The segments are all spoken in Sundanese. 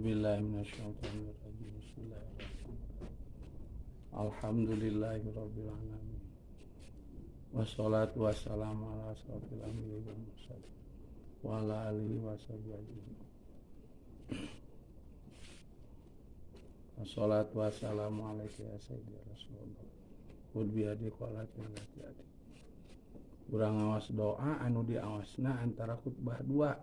A'udzubillahi minasyaitonir rajim. Bismillahirrahmanirrahim. Alhamdulillahirabbil alamin. Wassalatu wassalamu ala asyrafil anbiya'i wal mursalin wa ala alihi washabbihi ajma'in. Wassalatu wassalamu alaika ya sayyidi ya Rasulullah. Khudh bi yadi qalatin lati ati. Urang ngawas doa anu diawasna antara khutbah dua.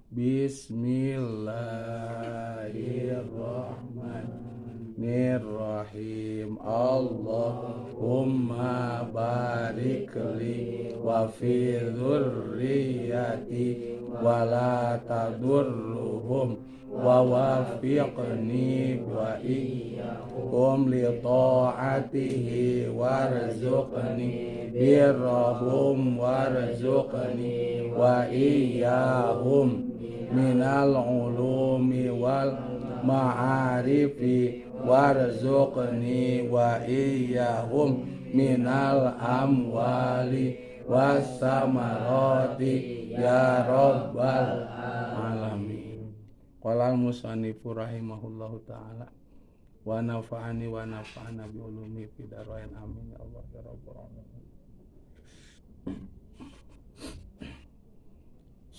Bismillahirrahmanirrahim. Allahumma barik li wa fi dzurriyyati wa la tadurruhum wa wafiqni wa iyyakum li ta'atihi warzuqni birrahum warzuqni wa iyyahum minal ulumi wal ma'arifi warzuqni wa iyyahum minal amwali wassamarati ya rabbal alamin. Qala al-musannifu rahimahullahu ta'ala wa nafa'ani wa nafa'ana bi ulumi fid dharain, amin ya Allah ya rabbal alamin.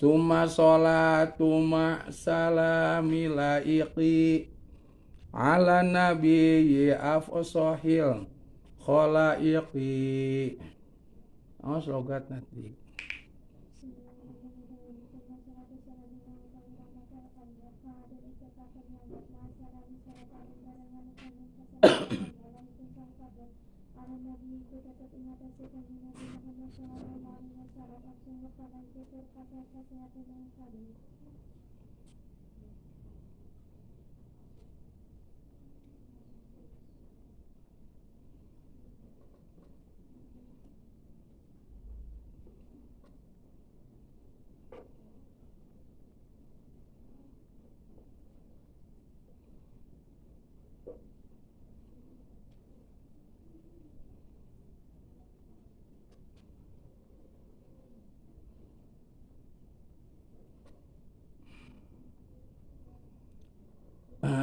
Summa sholatu ma'salami laiqi ala nabiyyi afsahil khalaiqi. Awas logat nanti.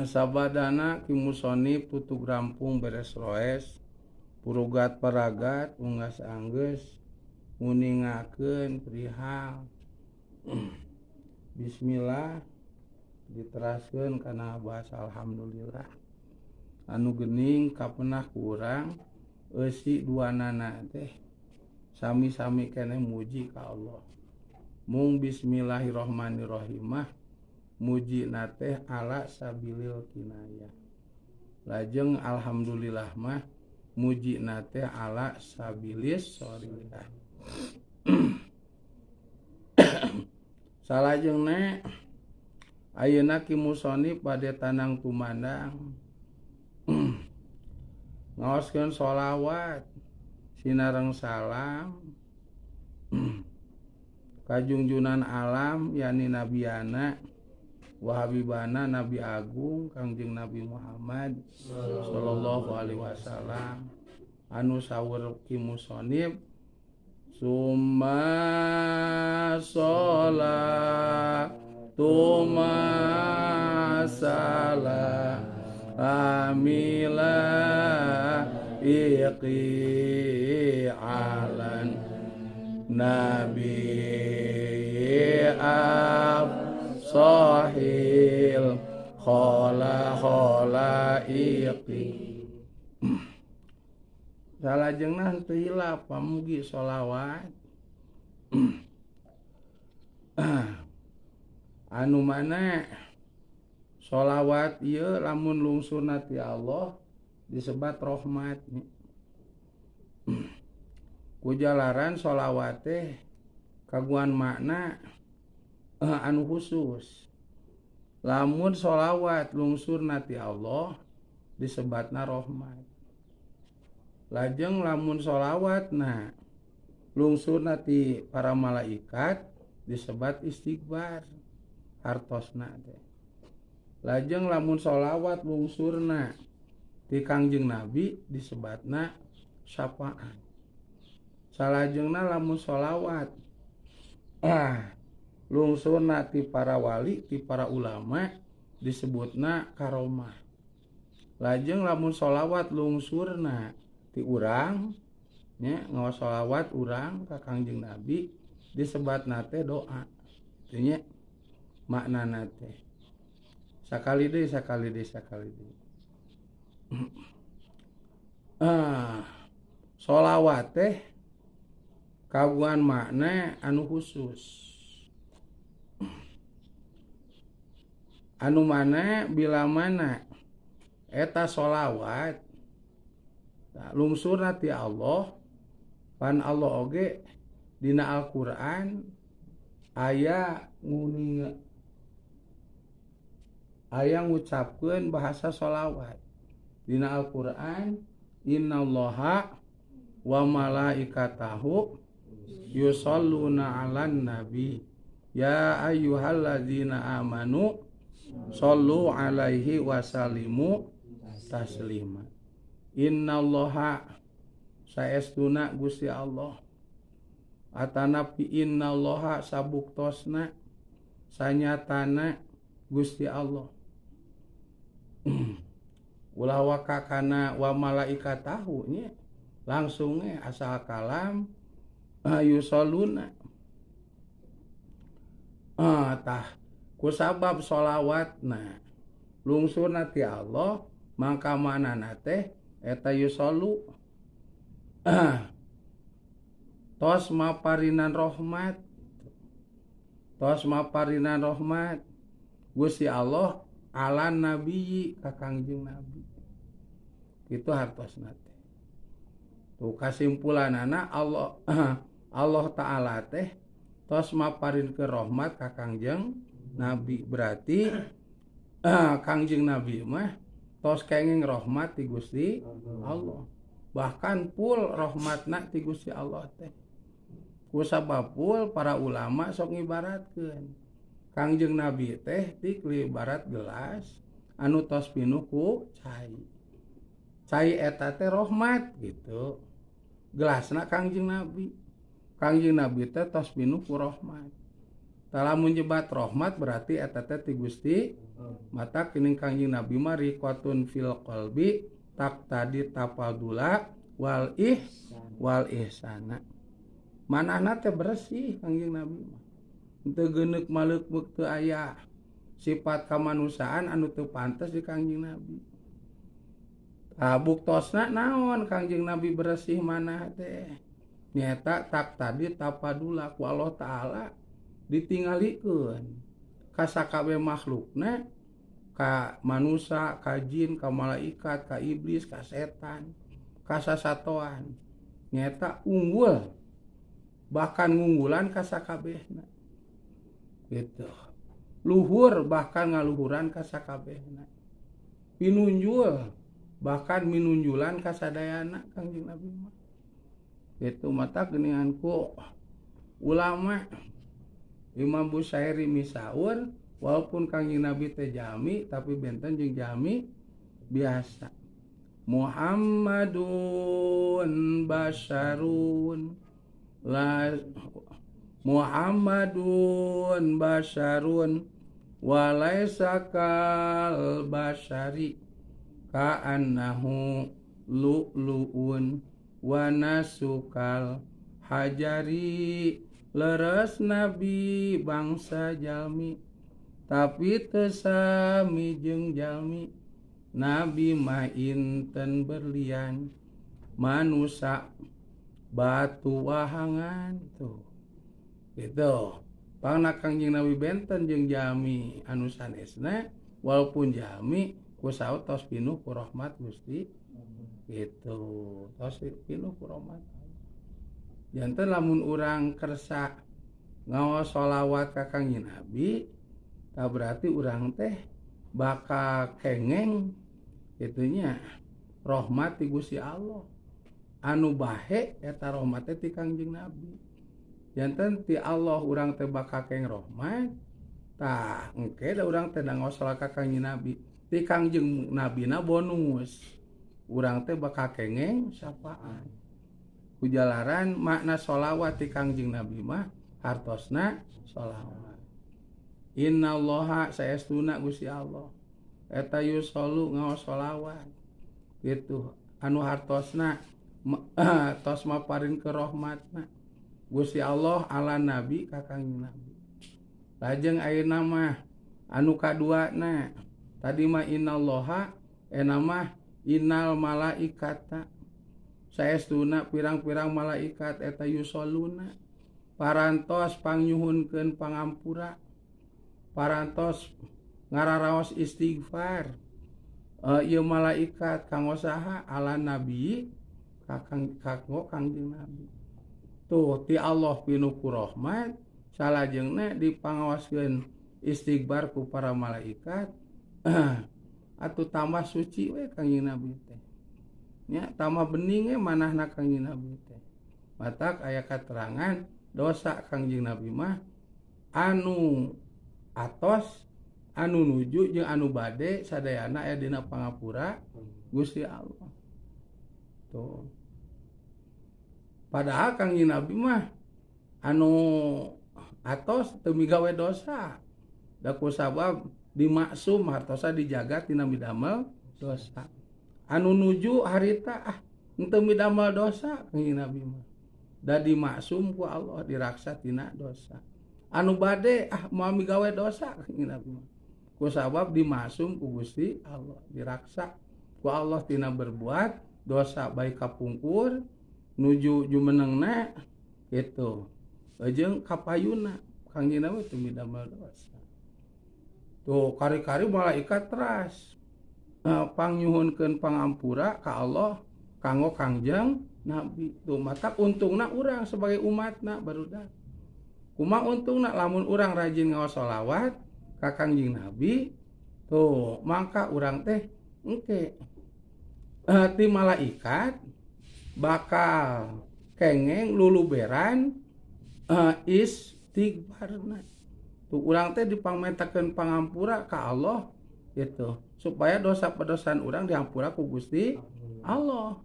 Sabadana ki musonib tutug rampung beres roes purugat paragat unggas anggeus nguningakeun perihal bismillah diteraskeun kana bahasa alhamdulillah anu geuning kapenah ku urang eusi duanana teh sami-sami keneh muji ka Allah. Mung bismillahirrahmanirrahim mah muji teh ala sabilil kinayah. Lajeng alhamdulillah mah muji teh ala sabilis sholillah. Salajengna ayeuna ki musonib bade tanang tumandang ngaoskeun sholawat sinareng salam kajungjunan alam yani nabiana wa habibana Nabi Agung Kangjeng Nabi Muhammad sallallahu alaihi wasallam anu sawur ki musonib summa sholatu ma salamila iqi alan nabi ab sahil khola khola iqi. Salajengna henteu hilap pamugi sholawat anu mana sholawat ieu lamun lungsurna ti Allah disebat rahmat. Kujalaran sholawat teh kaguan makna anu khusus. Lamun sholawat lungsurna ti Allah disebatna rahmat. Lajeng lamun sholawatna lungsurna ti para malaikat disebat istighfar hartosna teh. Lajeng lamun sholawat lungsurna ti Kangjeng Nabi disebatna syafaat. Salajengna lamun sholawat lungsurna ti para wali ti para ulama Disebutna karomah. Lajeng lamun sholawat lungsurna ti urang nya ngaos sholawat urang ka Kangjeng Nabi disebatna teh doa. Kitu nya maknana teh. Sakali deui sakali deui sakali deui. Sholawat teh kagungan makna anu khusus. Anu mana bila mana eta sholawat lungsurna ti Allah, pan Allah oge dina Al-Qur'an aya nguning aya ngucapkeun bahasa sholawat dina Al-Qur'an, innallaha wa malaikatahu yusholluna 'alan nabi ya ayyuhalladzina amanu shollu 'alaihi wa sallimu taslima. Innallaha saestuna Gusti Allah atanapi innallaha sabuktosna sanyatana Gusti Allah. Ulah waka kana wa malaikatahu nya langsung ge asal kalam yusholluna. Tah kusabab sholawatna lungsurna ti Allah mangka manana teh eta yushollu tos maparinan rahmat, tos maparinan rahmat Gusti Allah ala nabi ka Kangjeng Nabi. Kitu hartosna teh. Tuh kasimpulanana Allah Allah Ta'ala teh tos maparin ke rahmat ka Kangjeng Nabi. Berarti Kangjeng Nabi mah tos kenging rahmat ti Gusti Allah. Bahkan full rahmatna ti Gusti Allah teh. Kusabab full para ulama sok ngibaratkeun Kangjeng Nabi teh ti ibarat gelas anu tos pinuh ku cai. Cai eta teh rahmat gitu. Gelasna Kangjeng Nabi. Kangjeng Nabi teh tos pinuh ku rahmat. Tah lamun nyebat rahmat berarti eta teh ti Gusti. Mata kining Kangjeng Nabi mah riqatun fil qalbi tak tadi tapadula wal ih wal ihsana. Manahna teh bersih Kangjeng Nabi mah. Teu geuneuk maleuk-meuk teu aya sifat kamanusiaan anu teu pantes di Kangjeng Nabi. Tah buktosna naon Kangjeng Nabi bersih manah teh? Nyaeta tak tadi tapadula ku Allah Ta'ala ditingalikeun ka sakabeh makhlukna, ka manusia, ka jin, ka malaikat, ka iblis, ka setan, ka sasatoan. Nyaeta unggul bahkan ngunggulan ka sakabehna. Gitu. Luhur bahkan ngaluhuran ka sakabehna. Pinunjul bahkan minunjulan ka sadayana Kangjeng Nabi mah. Gitu mata geuningan ku ulama Imam Busairi misaur walaupun Kangjeng Nabi teh jami tapi benten jeung jami biasa. Muhammadun basyarun la Muhammadun basyarun walaisa kal basyari ka'annahu lu'lu'un wa nasukal hajari. Leres nabi bangsa jalmi tapi teu sami jeung jalmi. Nabi mah inten berlian manusa batu wahangan tuh. Gitu. Pangna Kangjeng Nabi benten jeung jami anu sanesna walaupun jami ku saut tos pinuh ku rahmat Gusti. Gitu. Tos pinuh ku rahmat. Janten lamun urang kersa ngaos sholawat ka Kangjeng Nabi, tah berarti urang teh bakal kengeng itunya rahmat ti Gusti Allah. Anu bahe eta rahmat teh ti Kangjeng Nabi. Janten ti Allah urang teh bakal keng rahmat, tah engke da urang teh ngaos sholawat ka Kangjeng Nabi. Ti Kangjeng Nabina bonus. Urang teh bakal kengeng syafaat. Kujalaran makna sholawat ti Kangjeng Nabi mah hartosna sholawat. Innallaha saestuna Gusti Allah eta yusollu ngaos sholawat gitu anu hartosna tos maparin ke rahmatna Gusti Allah ala nabi ka Kangjeng Nabi. Lajeng ayeuna mah anu kaduana tadi mah innallaha eta mah innal malaikata saestuna pirang-pirang malaikat eta yusholluna parantos pangnyuhunkeun pangampura parantos ngararaos istighfar ieu malaikat kanggo saha ala nabi kanggo Kangjeng Nabi. Tuh ti Allah pinuh ku rahmat salajengna dipangaoskeun istighfar ku para malaikat atuh tambah suci we Kangjeng Nabi teh nya tambah bening we manahna Kangjeng Nabi teh. Matak aya katerangan dosa Kangjeng Nabi mah anu atos anu nuju jeung anu bade sadayana aya dina pangapura Gusti Allah. Tuh. Padahal Kangjeng Nabi mah anu atos teu migawe dosa. Da ku sabab dimaksum hartosa dijaga tina midamel dosa. Anu nuju harita henteu midamel dosa Kangjeng Nabi mah. Da dimaksum ku Allah diraksa tina dosa. Anu bade moal migawe dosa Kangjeng Nabi mah. Ku sabab dimaksum ku Gusti Allah diraksa ku Allah tina berbuat dosa baik kapungkur nuju jumenengna gitu jeung kapayuna Kangjeng Nabi teu midamel dosa. Tuh kari-kari malaikat teras pangnyuhunkeun pangampura ka Allah kanggo Kangjeng Nabi. Tuh matak untungna urang sebagai umatna barudak. Kumaha untungna lamun urang rajin ngaos sholawat ka Kangjeng Nabi tuh mangka urang teh engke ti malaikat bakal kengeng luluberan istighfarna. Tuh urang teh dipangmetakeun pangampura ka Allah gitu supaya dosa pedosaan urang dihampura ku Gusti Allah.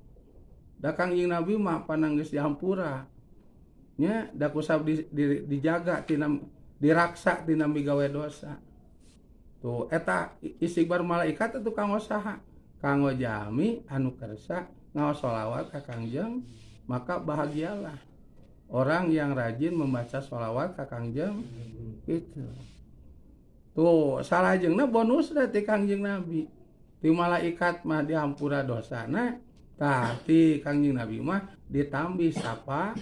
Da Kangjeng Nabi mah panang geus dihampura nya da ku sabab dijaga tina diraksa tina migawe dosa. Tuh eta istighfar malaikat atuh kanggo saha? Kanggo jalmi anu kersa ngaos sholawat ka Kangjeng, maka bahagialah orang yang rajin membaca sholawat ka Kangjeng gitu. Tuh salajengna bonusna ti Kangjeng Nabi. Ti malaikat mah dihampura dosana, tah ti Kangjeng Nabi mah ditambih syafaatna.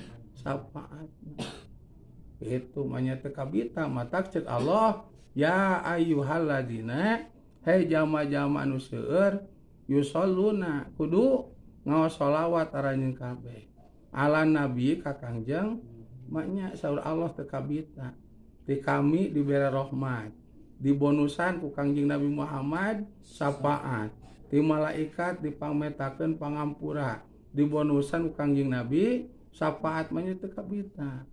Itu manya teu kabita matak ceuk Allah ya ayyuhalladzina hei jama-jama anu seueur yusholluna kudu ngaos sholawat aranjeun kabeh ala nabi ka Kangjeng maknya saur Allah teu kabita ti kami dibere rahmat dibonusan ku Kangjeng Nabi Muhammad syafaat ti malaikat dipangmetakeun pangampura dibonusan ku Kangjeng Nabi syafaat manya teu kabita.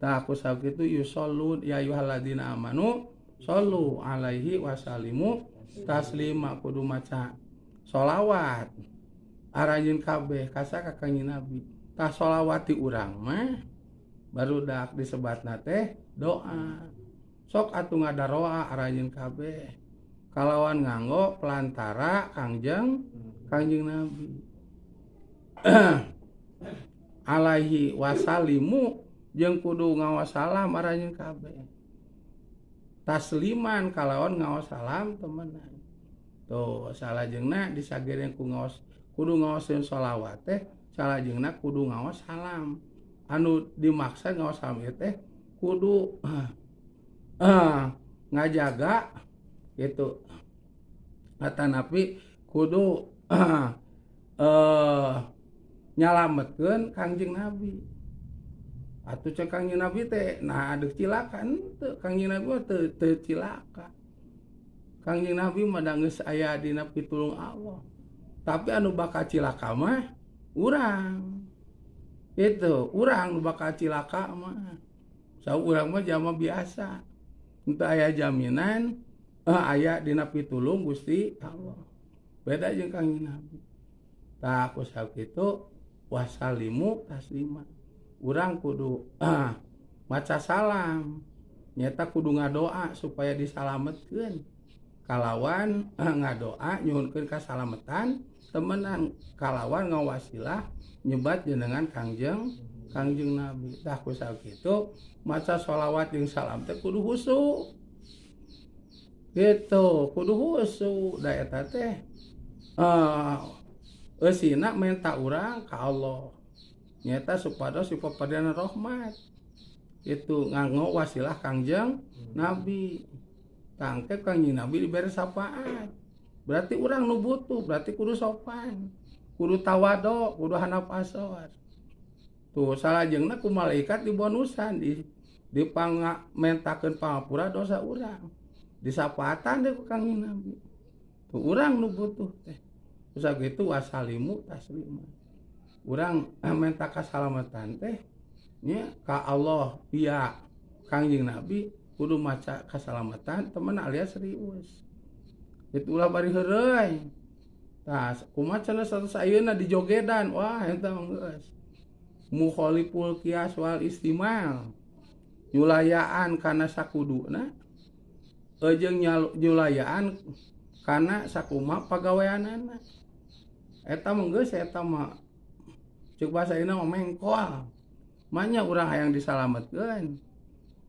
Tah ku sakitu yushollun ya ayyuhalladzina amanu shollu alaihi wasalimu taslima kudu maca sholawat aranjeun kabeh kasa ka Kangjeng Nabi. Tah sholawat ti urang mah barudak disebatna teh doa. Sok atuh ngadaroa aranjeun kabeh kalawan nganggo pelantara Kangjeng Nabi. Alaihi wasalimu jeung kudu ngaos salam aranjeun kabeh. Tasliman kalawan ngaos salam temenan. Tuh salajengna disagering ku ngaos kudu ngaoseun sholawat teh salajengna kudu ngaos salam. Anu dimaksa ngaos salam ieu teh kudu ngajaga gitu. Atanapi kudu nyalametkeun Kangjeng Nabi. Atuh cek Kangjeng Nabi teh nah deuk cilaka henteu Kangjeng Nabi mah teu cilaka. Kangjeng Nabi mah da geus aya dina pitulung Allah. Tapi anu bakal cilaka mah urang. Itu urang nu bakal cilaka mah. Saur urang mah jalma biasa. Henteu aya jaminan aya dina pitulung Gusti Allah. Beda jeung Kangjeng Nabi. Tah ku sakitu wasalimu taslima. Urang kudu maca salam. Nyata kudu ngadoa supaya disalametkeun. Kalawan ngadoa nyuhunkeun kasalametan temenan kalawan ngawasilah nyebat jenengan Kangjeng Kangjeng Nabi. Tah ku sakitu maca sholawat jeung salam teh kudu khusyuk. Gitu, kudu khusyuk da eta teh eusina menta urang ka Allah. Nyata supados sipapadiana rahmat. Itu nganggo wasilah Kangjeng Nabi. Tangke Kangjeng Nabi diberi syafaat. Berarti urang nu butuh, berarti kudu sopan, kudu tawado, kudu handap asor. Tuh salajengna ku malaikat dibonusan di dipangmentakeun pangapura dosa urang. Disapaatan deh ku Kangjeng Nabi. Tuh urang nu butuh teh. Terus gitu wasalimu taslima. Urang menta kasalamatan teh nya ka Allah pia Kangjeng Nabi kudu maca kasalamatan temen alias serius. Itulah bari heureuy. Tah kumaha cenah status ayeuna di jogedan, wah eta mah geus. Mukhaliful qiyas wal istimal. Nyulayaan kana sakuduna jeung nyulayaan kana sakumaha pagaweanana. Eta mah geus eta mah ceuk bahasa ayeuna mah mengkol. Manya urang hayang disalametkeun.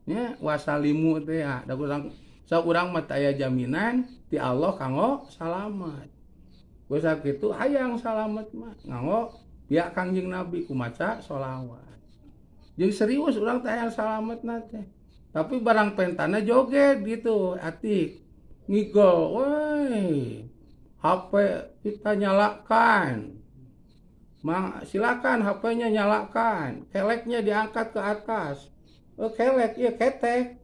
Nya wasalimu teh ya, da urang saurang mah teu aya jaminan ti Allah kanggo salamet. Geus sakitu hayang salamet mah nganggo pihak Kangjeng Nabi kumaca sholawat. Jeung serius urang teh hayang salametna teh. Tapi barang pentana joget gitu, atik ngigol, woi. HP kita nyalakan. Mang, silakan HP-nya nyalakan, keleknya diangkat ke atas. Oh, kelek, iya ketek.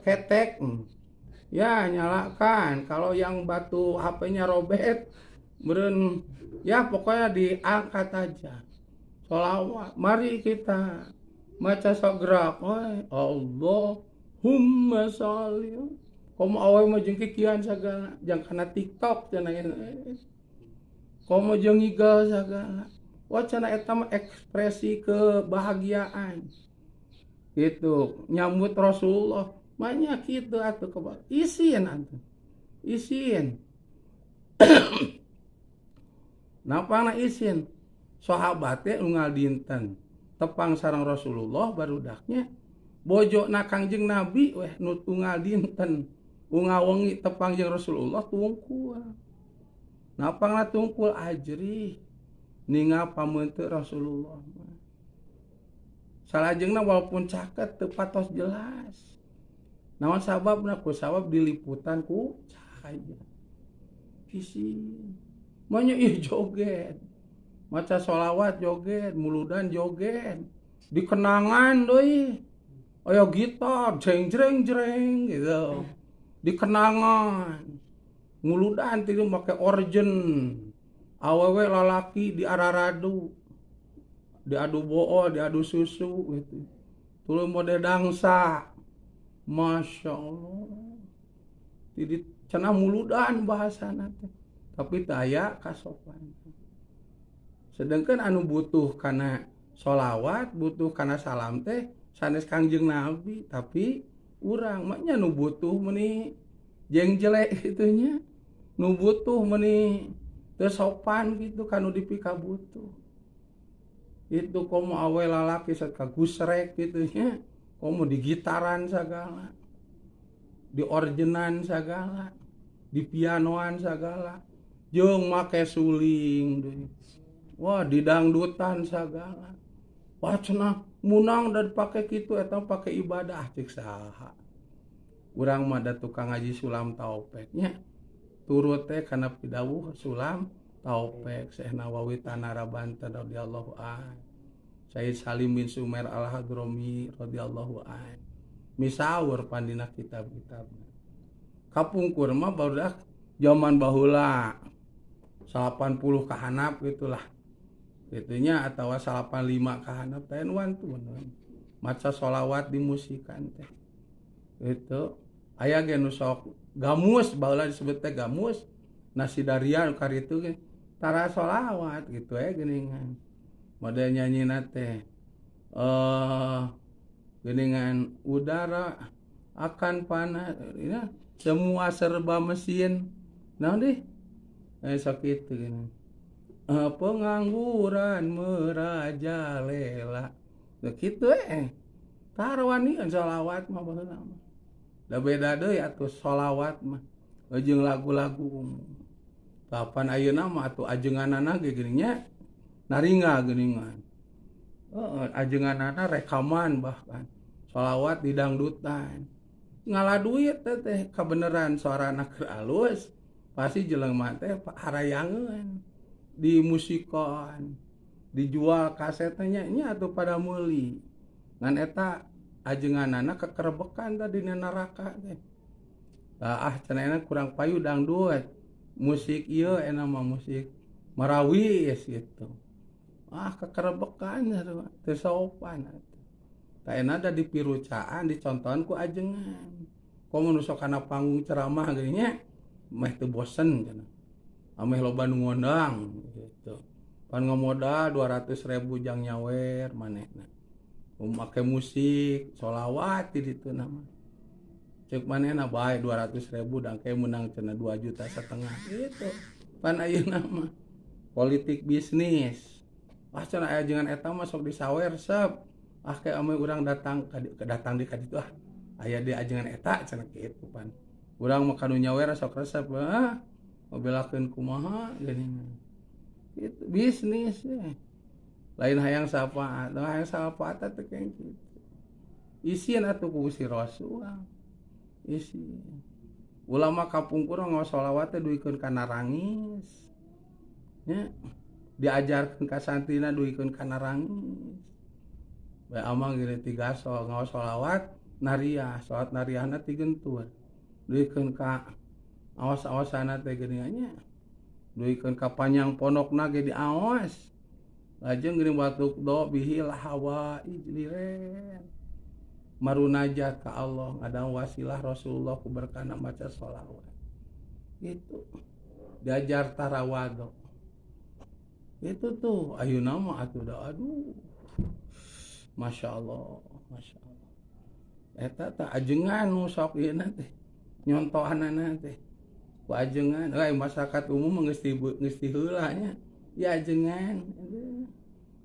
Ketek. Ya, nyalakan. Kalau yang batu HP-nya robek, meureun ya pokoknya diangkat aja. Sholawat, mari kita maca sograk. Oi, Allahumma sholli. Komo awe mah jeung kikian sagala, jang kana TikTok cenah. Komo jeung ngigal sagala. Wah cenah eta mah ekspresi kebahagiaan. Gitu, nyambut Rasulullah. Banyak gitu atuh keba. Isin atuh. Isin. Napana isin? Sahabat teh unggal dinten tepang sareng Rasulullah barudaknya bojona Kangjeng Nabi weh nu unggal dinten unggal wengi tepang jeung Rasulullah tungkul. Napangna tungkul ajrih ningal pameuteu Rasulullah mah. Salajengna walaupun caket teu patos jelas. Naon sababna? Ku sabab diliputan ku cahaya. Isin. Manya ih joget. Maca sholawat joget, muludan joget. Dikenangan deui. Aya gitar jeng jreng jreng gitu. Dikenangan. Muludan tilu make orjen. Awewe lalaki di araradu. Diadu bool, diadu susu gitu. Tuluy mode dangsa. Masya Allah. Jadi cenah muludan bahasana teh. Tapi teu aya kasopanan. Sedangkan anu butuh kana sholawat, butuh kana salam teh sanes Kangjeng Nabi, tapi urang mah nya nu butuh meuni jeung jelek kitu nya. Nu butuh meuni teu sopan kitu kanu dipikabutuh. Itu komo awe lalaki sakagusrek kitu nya, komo digitaran sagala, diorjenan sagala, dipianoan sagala, jeung make suling deui. Wah, didangdutan sagala. Wah, cenah munang dan pake kitu eta pake ibadah cek saha. Urang mah da tukang ngaji sulam taupek nya. Turut teh kana pidawuh sulam taupek Syekh Nawawi Tanara Banten radhiyallahu an. Sayyid Salim bin Sumer Al-Hadrami radhiyallahu an. Misaur pandina kitab-kitabna. Kapungkur mah barudak zaman baheula 80 kahanap gitulah. Gitunya atawa 85 kahanap teh wantun. Maca sholawat dimusikan teh. Itu aya ge nu sok gamus baheula disebut teh gamus nasi darian karitu ge tara sholawat gitu geuningan. Model nyanyina teh Geuningan udara akan panas ya, semua serba mesin. Naon deh? Sok kitu geuning. Pengangguran merajalela. Nah, kitu tarawanian sholawat mah baheula mah. Da beda deui atuh sholawat mah jeung lagu-lagu umum. Kapan ayeuna mah atuh ajenganana ge geuning nya naringa geuningan. Heeh, ajenganana rekaman bahkan sholawat di dangdutan. Ngala duit teh kabeneran suarana keur alus pasti jelema teh harayangeun dimusikan dijual kasetnya nya atuh pada meuli. Ngan eta ajenganana kekerebekan tadi dina neraka teh. Ah cenah kurang payu dangdut. Musik ieu enak mah musik marawis gitu. Ah kekerebekan teu sopan atuh. Tah enak da dipirucaan dicontohan ku ajengan. Komo nu sok kana panggung ceramah geuning nya meh teu bosen cenah. Ameh loba nu ngondang gitu. Pan ngamodal 200.000 jang nyawer manehna. Make musik sholawat di ditu nama. Cek manehna bae 200.000 dangke menang cenah 2,5 juta gitu. Pan ayeuna mah politik bisnis. Ah cenah aya ajengan eta mah sok disawer sep. Ah ke ame urang datang datang di ka ditu ah aya di ajengan eta cenah kitu pan. Urang mah kanu nyawer sok resep ah ngabelakeun kumaha geuning. Itu bisnis Lain hayang syafaat, hayang syafaat teh kayak gitu. Isin atuh ku si Rasul. Isin. Ulama kapungkur ngaos sholawat teh duikeun kana rangis. Nya diajarkeun ka santrina duikeun kana rangis. Bae amang geuning tiga sol ngaos sholawat nariah, salat nariahna ti gentur. Duikeun ka aos-aosana teh geuningan nya. Duikeun ka panjang pondokna ge diaos. Lajeng geuning batuk do bihil hawa ijliren. Marunajat ka Allah ngadang wasilah Rasulullah ku berkana maca sholawat. Gitu. Diajar tarawado. Itu tuh ayeuna mah atuh da aduh. Masya Allah, Masya Allah. Eta tah ajengan nu sok ieu teh. Nyontohanana teh. Ku ajengan, euy masyarakat umum geus geus diheula nya. Ya ajengan.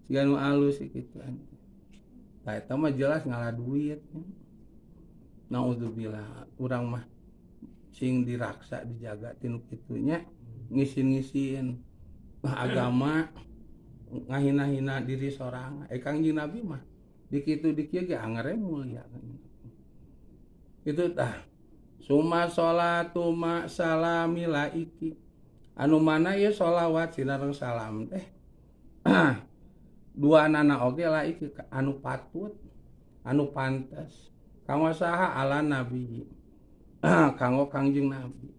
Siga nu alus kitu. Tah eta mah jelas ngalah duit. Naudzubillah, urang mah sing diraksa dijaga tinu kitu nya, ngisin-ngisin agama ngahina-hina diri sorangan. Kangjeng Nabi mah dikitu dikieu ge angere mulia. Itu tah. Suma sholatu ma salami laiki. Anu mana ieu sholawat sinareng salam teh. Dua nana oge laiki anu patut, anu pantes. Kanggo saha ala nabi. Kanggo Kangjeng Nabi.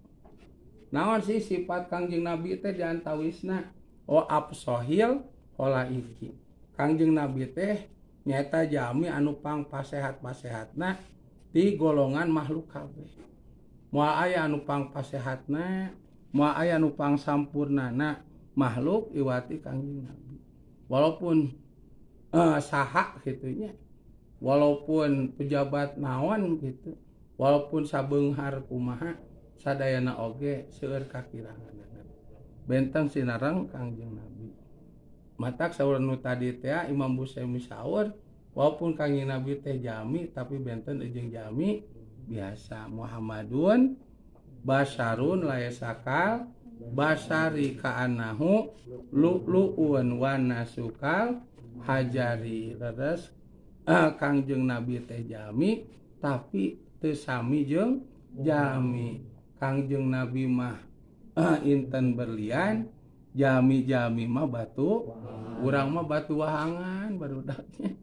Naon sih sifat Kangjeng Nabi teh diantawisna? Oh absohil holaiki. Kangjeng Nabi teh nyaeta jami anu pang pasehat-pasehatna di golongan makhluk kabeh. Moal aya anu pang pasehatna, moal aya anu pang sampurnana makhluk iwati Kangjeng Nabi. Walaupun saha kitu nya, walaupun pejabat naon gitu, walaupun sabeunghar kumaha sadayana oge seueur kakiranganna. Benteng sinareng Kangjeng Nabi. Matak saur nu tadi teh Imam Busaimi saur walaupun Kangjeng Nabi teh jami tapi benten jeung jami biasa. Muhammadun basarun laesakal basari kaanahu lu'lu'un wa nasukal hajari. Leres Kangjeng Nabi teh jami tapi teu sami jeung jami. Kangjeng Nabi mah inten berlian, jami-jami mah batu, urang mah batu wahangan barudaknya.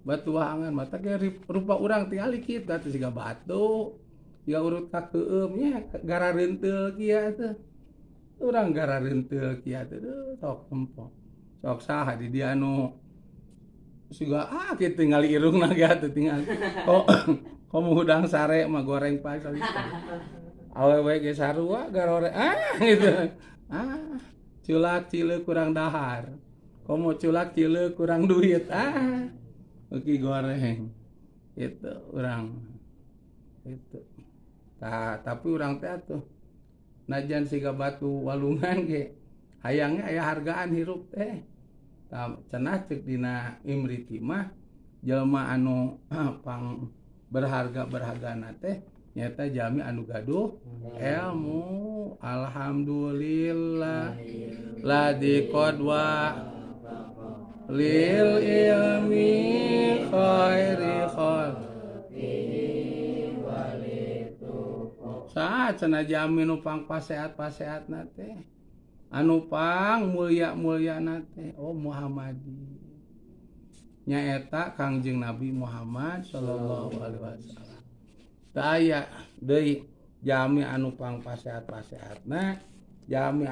Batu wahangan mata ge rupa urang tingali kita teh siga batu, siga urut ka keueum nya gara reunteul kieu teh. Urang gara reunteul kieu teh sok tempo. Sok saha di dia anu siga kitu tingali irungna ge atuh tingali. Kok komo hudang sare mah goreng pae awewe ge sarua garore gitu. Culak cileuk kurang dahar. Komo culak cileuk kurang duit. Oke goreng. Itu urang itu. Tah, tapi urang teh atuh najan siga batu walungan ge hayangnya aya hargaan hirup teh. Tah cenah ceuk dina Imriti mah jelema anu pang berharga-berhargana teh nyata jami anu gaduh ilmu. Alhamdulillah ladzi qad wa lil ilmi khairi khalqihi saat cenah jami nu pang pasehat-pasehatna teh anu pang mulia-muliana teh oh Muhammadi nyaeta Kangjeng Nabi Muhammad sallallahu alaihi wasallam. Teu aya deui jami anu pang pasehat-pasehatna jami